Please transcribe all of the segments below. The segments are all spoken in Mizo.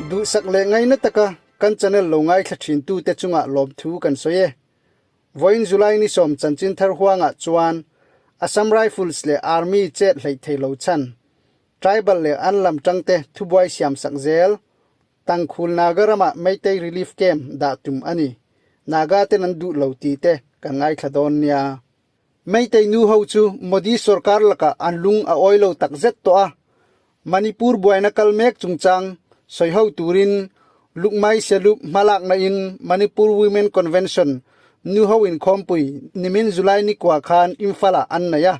Duhsak leh ngaina taka kan channel lo ngaithla thin tute chungah lawmthu kan sawi e. Vawiin July ni sawm chanchin thar huangah chuan Assam Rifles leh Army chet hleih thei lo chhan, Tribal leh an lam tangte thubuai siamsak zel, Tangkhul Naga ramah Meitei Relief Camp dah tum a ni. Naga ten an duh lo tih te kan ngaithla dawn nia. Meitei nu ho chu Modi sorkar lakah an lung a awi lo tak zet tawh a, Manipur buaina kal mek chungchang sawi ho turin Lukmai Selup hmalakna in Manipur Women Convention nu ho inkhawmpui nimin July nikua khan Imphal ah an nei a.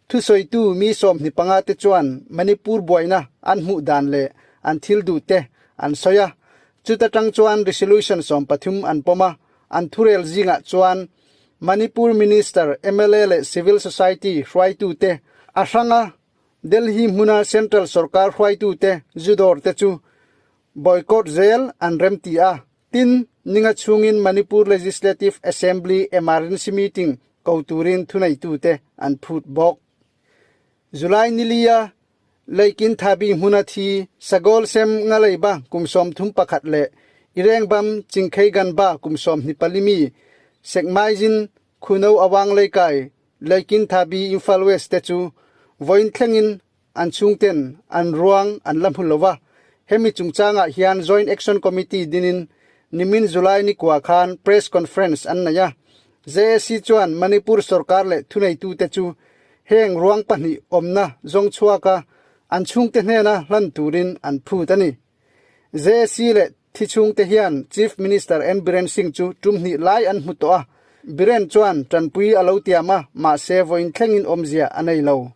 Thusawitu mi 25 te chuan Manipur buaina an hmuh dan leh an thil duh te an sawi a, chuta tang chuan resolution 13 an pawm a, an thurel zingah chuan Manipur Minister, mla leh Civil Society hruaitute a hrang a, Delhi hmuna Central sorkar hruaitute zu dawr te chu boycott zel an remti a. Tin, ninga chhungin Manipur Legislative Assembly Emergency Meeting ko turin thuneitute an phut bawk. July nilia Leikin Thabi hmuna thi Sagol Sem Ngaleiba kum 31 leh Irengbam Chingkheiganba kum 24 mi Sekmaijin Khuno Awang Leikai Leikin Thabi Imphal West te chu vawiin thlengin an chhungten an ruang an la hmu lova. Hemi chungchangah hian Joint Action Committee dinin nimin July ni kua khan press conference an nei a. JAC chuan Manipur sorkar leh thuneitute chu Heng ruang pahnih awmna zawng chhuaka an chhungte hnena hlan turin an phut a ni. JAC leh thi chhungte hian Chief Minister N Biren Singh chu tum hnih lai an hmu tawh a, Biren chuan tanpui a lo tiam a, mahse vawiin thlengin awmzia a nei lo.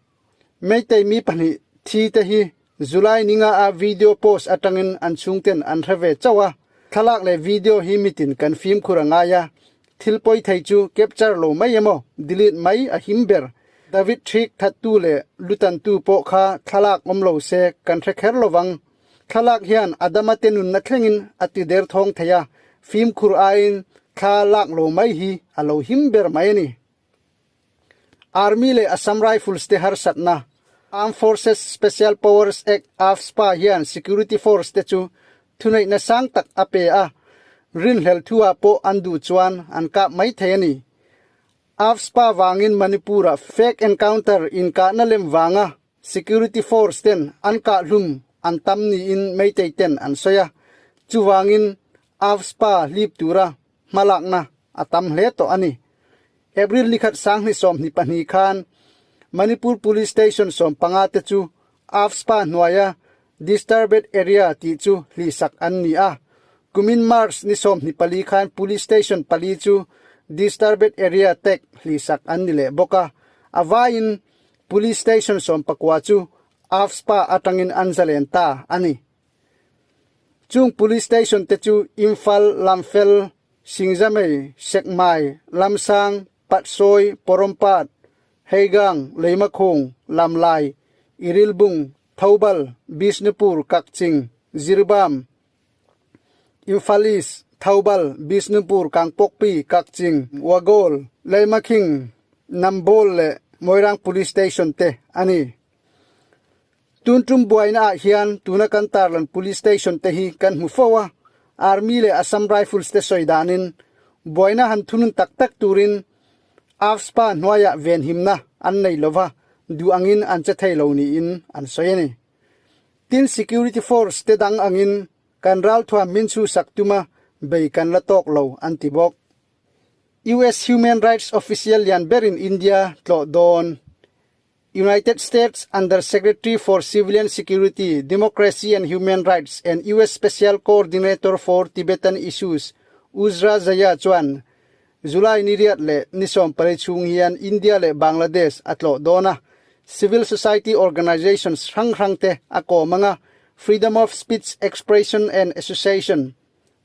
Meitei mi pahnih thi te hi July ninga a video post atangin an chhungten an hre ve chauh a, thlalak leh video hi mitin kan fimkhur a ngai a, Thil pawi thei chu capture lo mai emaw delete mai a him ber. David Thrik thattu leh lutantu pawh kha thlalak awm lo se kan hre kher lo vang. Thlalak hian Adama te nunna thlengin a ti der thawng thei a, fimkhur aiin thla lak lo mai hi a lo him ber mai a ni. Army leh Assam Rifles te harsatna, Armed Forces Special Powers Act, AFSPA, hian security force te chu thuneihna sang tak a pe a, rinhlelh thuah pawh an duh chuan an kap mai thei a ni. AFSPA vangin Manipur-ah fake encounter inkahna lem vanga security force ten an kah hlum an tam niin Meitei ten an sawi a, chuvangin AFSPA hlip tura hmalakna a tam hle tawh a ni. April nikhat 2022 khan Manipur Police Station 15 te chu AFSPA hnuaia Disturbed Area tih chu hlihsak an ni a. Kumin March ni 24 khan Police Station pali chu Disturbed Area tag hlihsak an ni leh bawk a. A vaiin Police Station 19 chu AFSPA atangin an zalen ta a ni. Chung Police Station te chu Imphal, Lamphel, Singjamei, Sekmai, Lamsang, Patsawi, Porompat, Heigang, Leimakhung, Lamlai, Irilbung, Thoubal, Bishnupur, Kakching, Jiribam, Imphal East, Thoubal, Bishnupur, Kangpokpi, Kakching, Wagol, Leimakhing, Nambol leh Moirang Police Station te a ni. Tun tum buaina ah hian tuna kan tarlan Police Station te hi kan hmu fo a, Army leh Assam Rifles te sawi danin buaina han thunun tak tak turin AFSPA hnuaiah venhimna an nei lova duh angin an che thei lo niin an sawi a ni. Tin Security Force te dang angin kan ralthuam min chhuhsak tuma bei kan la tawk lo an ti bawk. US Human Rights Official lian berin India tlawh dawn. United States Under Secretary for Civilian Security, Democracy and Human Rights and US Special Coordinator for Tibetan Issues Uzra Zeya chuan July ni riat leh ni 14 chhung hian India leh Bangladesh a tlawh dawn a, civil society organisations hrang hrang te a kawm anga Freedom of Speech, Expression and Association,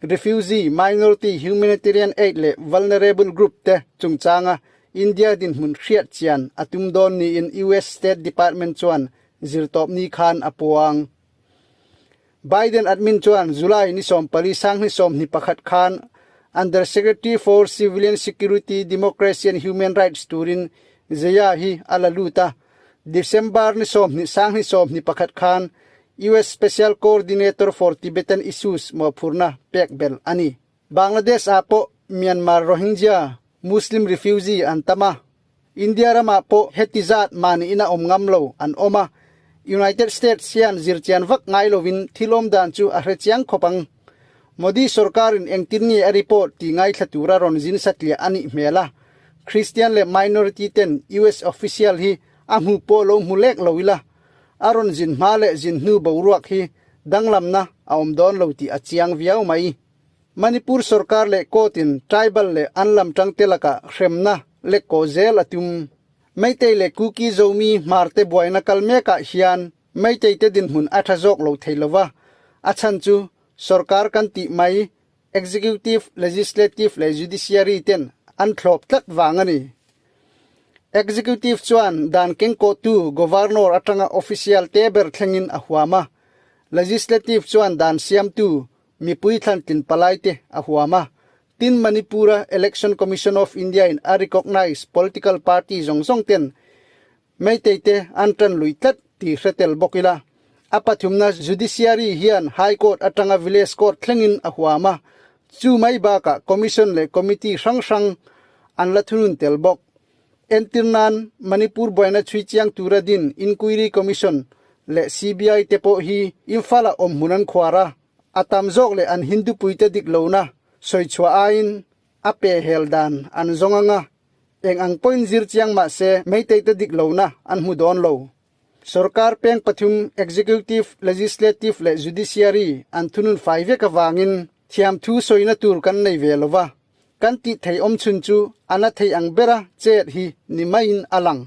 Refugee, Minority, Humanitarian Aid leh Vulnerable Group te chungchanga India dinhmun hriat chian a tum dawn niin US State Department chuan zirtawpni khan a puang. Biden admin chuan July ni 14 21 khan Under Secretary for Civilian Security, Democracy and Human Rights turin Zeya hi a la lut a. December ni 20 sanghnih 21 khan US Special Coordinator for Tibetan Issues mawhphurhna pek belh a ni. Bangladesh ah pawh Myanmar Rohingya Muslim refugee an tam a, India ramah pawh heti zat mahni ina awm ngam lo an awm a, United States hian zirchian vak ngai lovin thil awm dan chu a hre chiang khawp ang. Modi sorkarin engtin nge a report tih ngaithla tura rawn zin satliah a nih hmel a, Christian leh minority ten US official hi a hmu pawh lo hmu lek lo ila, a rawn zin hma leh zin hnu boruak hi danglamna a awm dawn lo tih a chiang viau mai. Manipur sorkar leh court in tribal leh an lam tangte lakah hremna lek kawh zel a tum. Meitei leh Kuki Zomi hmarte buaina kal mekah hian Meitei te dinhmun a tha zawk lo thei lova, a chhan chu sorkar kan tih mai executive, legislative leh judiciary ten an thlawp tlat vang a ni. Executive chuan dan kengkawhtu Governor atanga official te ber thlengin a huam a, legislative chuan dan siamtu mipui thlantlin palaite a huam a, tin Manipur-a Election Commission of India-in a recognise political party zawng zawng ten Meitei-te an tan lui tlat tih hre tel bawk ila. A pathumna Judiciary hian High Court atanga Village Court thlengin a huam a, chu mai bakah Commission leh Committee hrang hrang an la thunun tel bawk. Entir nan, Manipur buaina chhui chiang tura din Inquiry Commission leh CBI te pawh hi Imphal-ah awm hmun an khuar a, a tam zawk leh an Hindu puite dik lohna sawi chhuah aiin a pe hel dan an zawng anga eng ang pawhin zir chiang mah se Meitei-te dik lohna an hmu dawn lo. Sorkar peng pathum Executive, Legislative leh Judiciary an thunun fai vek avangin thiamthu sawina tur kan nei ve lo va, kan tih thei awm chhun chu a na thei ang bera chet hi ni maiin a lang.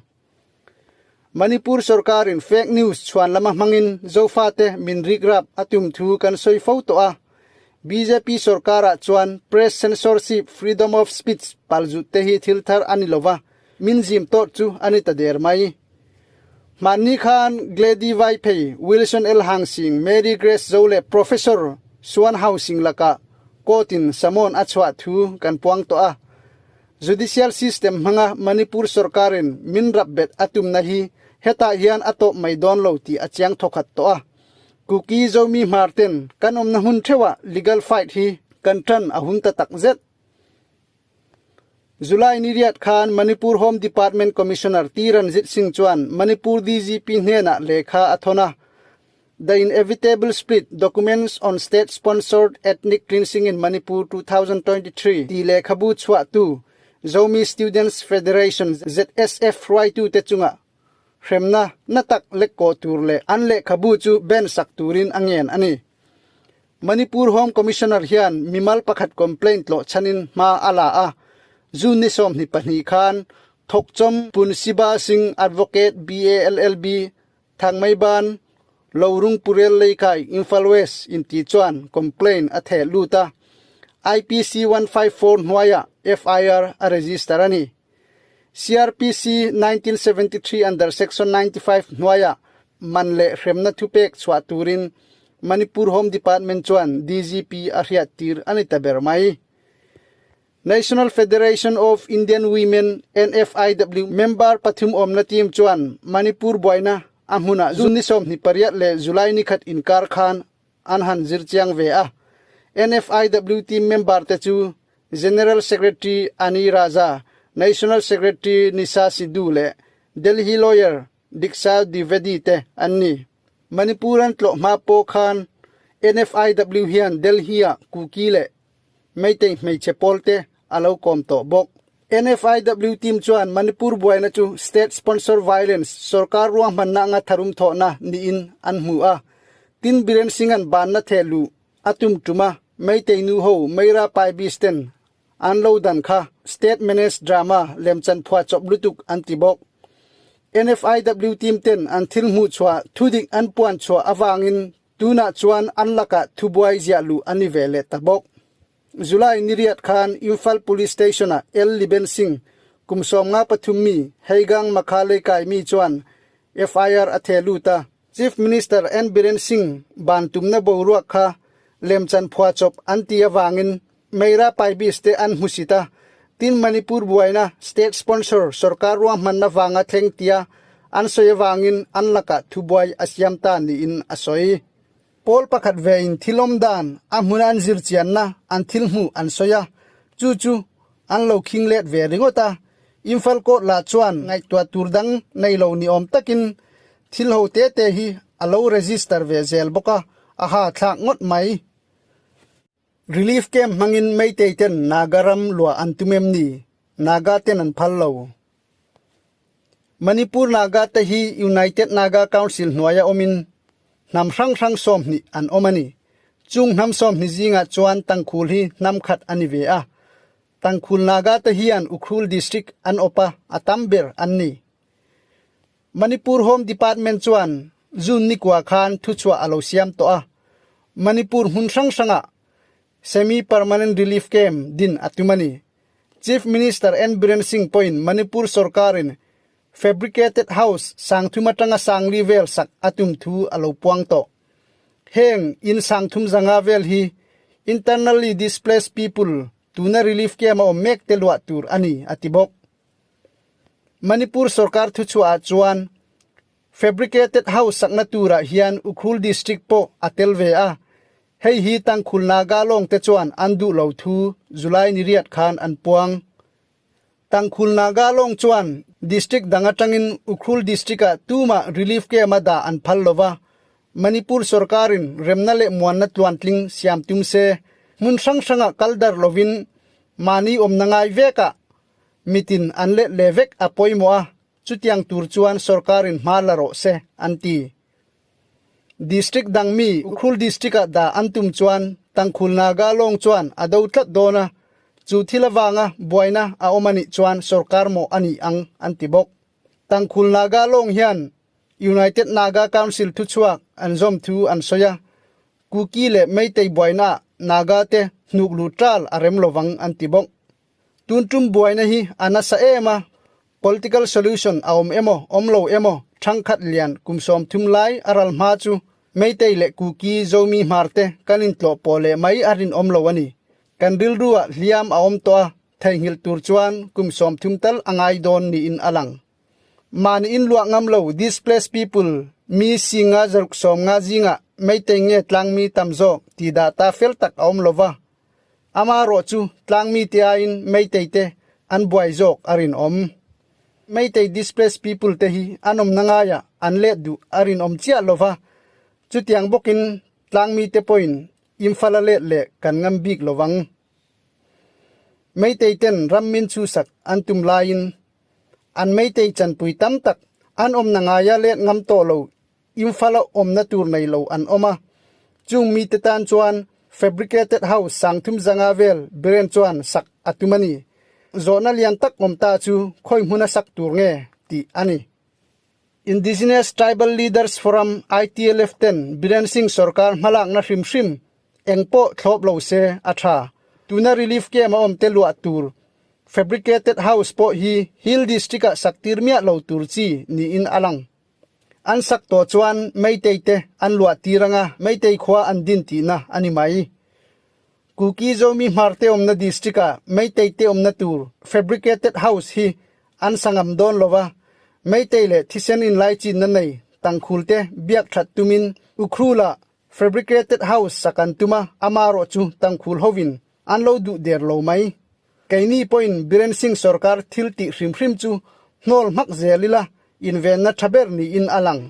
Manipur sorkarin fake news chhuan lama hmangin Zofate min rikrap a tum thu kan sawi fo tawh a. Bjp sorkarah chuan press censorship, freedom of speech palzut te hi thil thar a ni lova, min zim tawh chu a ni ta der mai. Hmanni khan Glady Vaiphei, Wilson L. Hangsing, Mary Grace Zo leh Professor Suan Hausing lakah court-in summon a chhuah thu kan puang tawh a. Judicial system hmanga Manipur sorkarin min rap bet a tumna hi hetah hian a tawp mai dawn lo tih a chiang thawkhat tawh a. Kuki Zomi hmar ten kan awmna hmun theuhah legal fight hi kan tan a hun ta tak zet. July ni riat khan Manipur Home Department Commissioner T Ranjit Singh chuan Manipur DGP hnenah lehkha a thawn a. The Inevitable Split, Documents on State-Sponsored Ethnic Cleansing in Manipur 2023 tih lehkhabu chhuahtu Zomi Students Federation, ZSF, hruaitute chungah hremna na tak lek kawh tur leh an lehkhabu chu ban sak turin a ngen a ni. Manipur Home Commissioner hian mimal pakhat complaint tlawh chhanin hma a la a, June ni 22 khan Thokchawm Punsiba Singh Advocate BALLB Thangmeiban, Lorung Purel Leikai, Imphal West inti chuan complaint a theh lut a, IPC 154 hnuaiah FIR a register a ni. CrPC 1973 under section 95 hnuaiah man leh hremna thupek chhuah turin Manipur Home Department chuan DGP a hriattir a ni ta ber mai. National Federation of Indian Women, NFIW, member pathum awmna team chuan Manipur buaina a hmunah June ni 28 leh July ni khat inkar khan an han zir chiang ve a. NFIW team member te chu General Secretary Ani Raja, National Secretary Nisha Sidhu leh Delhi lawyer Diksha Dwivedi te an ni. Manipur an tlawh hma pawh khan NFIW hian Delhi-ah Kuki leh Meitei hmeichhe pawlte a lo kawm tawh bawk. NFIW team chuan Manipur buaina chu state sponsor violence, sorkar ruahmanna anga tharum thawhna niin an hmu a. Tin Biren Singh-a'n banna theh luh a tum tum a, Meitei nu ho Meira Paibis ten an lo dan kha state managed drama lemchan phuahchawp lutuk an ti bawk. NFIW team ten an thil hmuh chhuah thudik an puan chhuah avangin Tunah chuan an lakah thubuai ziah luh a ni ve leh ta bawk. July ni riat khan Imphal Police Station-ah L. Liben Singh, kum 53 mi, Heigang Makha leikai mi chuan FIR a theh lut a. Chief Minister N. Biren Singh ban tumna boruak kha lemchan phuahchawp an ti avangin. Meira Paibis te an hmusit a, tin Manipur buaina state sponsor sorkar ruahmanna vanga thleng tia an sawi avangin an lakah thubuai a siam ta niin a sawi. Pawl pakhat ve in thil awm dan a hmuna an zir chianna an thil hmuh an sawi a, chu chu an lo khing let ve ringawt a. Imphal court lah chuan ngaihtuah tur dang nei lo ni awm takin thil ho te te hi a lo register ve zel bawk a, a ha thlak ngawt mai. Relief camp hmangin Meitei ten Naga ram luah an tum em ni? Naga ten an phal lo. Manipur Naga te hi United Naga Council hnuaia awmin hnam hrang hrang 20 an awm a ni. Chung hnam 20 zingah chuan Tangkhul hi hnam khat a ni ve a. Tangkhul Naga te hian Ukhrul District an awp a, a tam ber an ni. Manipur Home Department chuan June nikua khan thuchhuah a lo siam tawh a. Manipur hmun hrang hrangah Semi-Permanent Relief Camp din a tum a ni. Chief Minister N Biren Singh pawhin Manipur sorkarin Fabricated House 3000 atanga 4000 vel sak a tum thu a lo puang tawh. Heng in 3500 vel hi Internally Displaced People tuna relief camp a awm mek te luah tur a ni, a ti bawk. Manipur sorkar thuchhuah ah chuan Fabricated House sakna turah hian Ukhrul District pawh a tel ve a, Hei hi Tangkhul Naga lawng te chuan an duh lo thu July ni riat khan an puang. Tangkhul Naga lawng chuan District dang atangin Ukhrul District-ah tumah relief camp-a dah an phal lo va, Manipur sorkarin remna leh muanna tluantling siam tum se, hmun hrang hrangah kal dar lovin mahni awmna ngai vekah mitin an let leh vek a pawimawh a, chutiang tur chuan sorkarin hma la rawh se, an ti. District dang mi Ukhrul District-ah dah an tum chuan Tangkhul Naga lawng chuan a do tlat dawn a, chu thil avanga buaina a awm a nih chuan sorkar mawh a ni ang an ti bawk. Tangkhul Naga lawng hian United Naga Council thuchhuak an zawm thu an sawi a, Kuki leh Meitei buainaah Naga te hnuk lut ṭal a rem lovang an ti bawk. Tun tum buaina hi a nasa em a, political solution a awm emaw awm lo emaw thangkhat lian kum 30 lai a ral hma chu Meitei leh Kuki Zomi hmar te kan intlawh pawh leh mai a rinawm lo a ni. Kan rilruah hliam a awm tawh a, theihnghilh tur chuan kum 30 tal a ngai dawn niin a lang. Mahni inluah ngam lo displaced people mi singa 690 zingah Meitei nge tlangmi tam zawk tih data fel tak a awm lova, Amaherawh chu tlangmi te aiin Meitei te an buai zawk a rinawm. Meitei displaced people te hi an awmna ngaiah an let duh a rinawm chiah lova, chutiang bawkin tlangmi te pawhin Imphal a let leh kan ngam bik lovang. Meitei ten ram min chhusak an tum laiin an Meitei chanpui tam tak an awmna ngaia let ngam tawh lo Imphal-a awmna tur nei lo an awm a, chung mite tan chuan fabricated house 3500 vel Biren chuan sak a tum a ni. Zawhna lian tak awm ta chu khawi hmuna sak tur nge tih a ni. Indigenous Tribal Leaders Forum, ITLF, ten Biren Singh sorkar hmalakna hrim hrim eng pawh thlawp lo se a tha. Tuna relief camp a awm te luah tur fabricated house pawh hi Hill District-ah sak tir miah lo tur chi niin a lang. An sak tawh chuan Meitei te an luah tir anga Meitei khua an din tihna a ni mai. Kuki Zomi Hmarte awmna district ah Meitei te awmna tur fabricated house hi an sa ngam dawn lova, Meitei leh thisen inlaichinna nei Tangkhul te biak that tumin Ukhrul ah fabricated house sak an tum a, amarawh chu Tangkhul hovin an lo duh der lo mai. Keini pawhin Biren Singh sorkar thil tih hrim hrim chu hnawl hmak zel ila invenna tha ber niin a lang.